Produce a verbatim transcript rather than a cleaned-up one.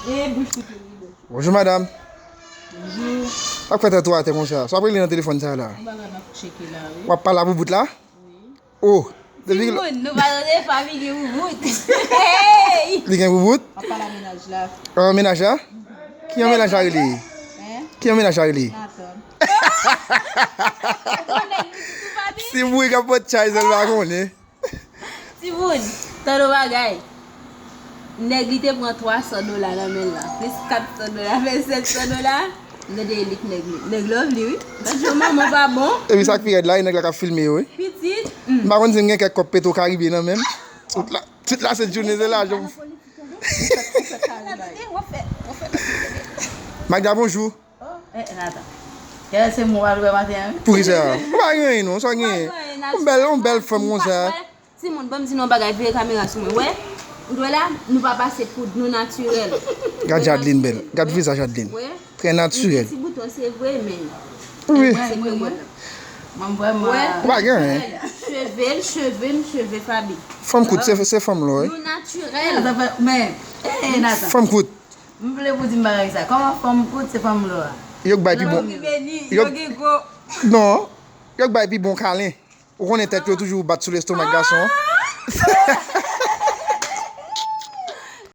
E bouch kout li bon. Bonjou, madanm. Bonjou. Sa k fè tèt ou atè konsa? Sa w ap regle nan telefòn sa la? Yon bagay m ap tcheke la, wi. W ap pale a boubout la? Wi. Oh, depi ki lè? Timoun, nou pa tande fanmi gen boubout. Hey! Li gen boubout? W ap pale a mennaj la. An mennaj la? Ki an mennaj la rele? Hein? Ki an mennaj la rele? Nathan. Ou konnen li sou fanmi? Ti bouri k ap pot chay, sèl pa konnen. Timoun, tande yon bagay. Nèg li te pran twa san dola nan men l la. Plis kat san dola, fè sèt san dola. Mwen tande li k nèg li. Nèg love li, wi. Paske manman pa bon. Epi sa k pi rèd la, e nèg la k ap filme yo, wi. Pitit. M pa konn si m gen kèk kòb Petro Caribe nan men m. Tout la, tout la sent jounen, se lajan m. Magda, bonjou. Oh, eh, eh, Nathan. Kè se mwen w al wè maten an, wi. Poukisa? Ou pa gen anyen non, sa w genyen? Ou bèl, ou bèl fanm konsa. Timoun, ban m di nou yon bagay, vire kamera sou mwen. Wè, ou wè la, nou pa pase poud, nou natirèl. Gad Jadeline bèl, gad vizaj Jadeline. Wè. Trè natirèl. Li gen ti bouton, se vre, men. Wi. Se mwen, mwen. Mwen vrèman. Wè. Ou pa gen anyen. Cheve l, cheve m, cheve Faby. Fanm kout, se, se fanm lò, wi. Nou natirèl. Nathan, men, eh, eh, Nathan. Fanm kout. M vle pou di m bagay sa. Kòman fanm kout se fanm lò a? Yo k bay pi bon. Yo k, non. Yo k bay pi bon kalen. Ou konnen tèt yo toujou bat sou lestomak gason.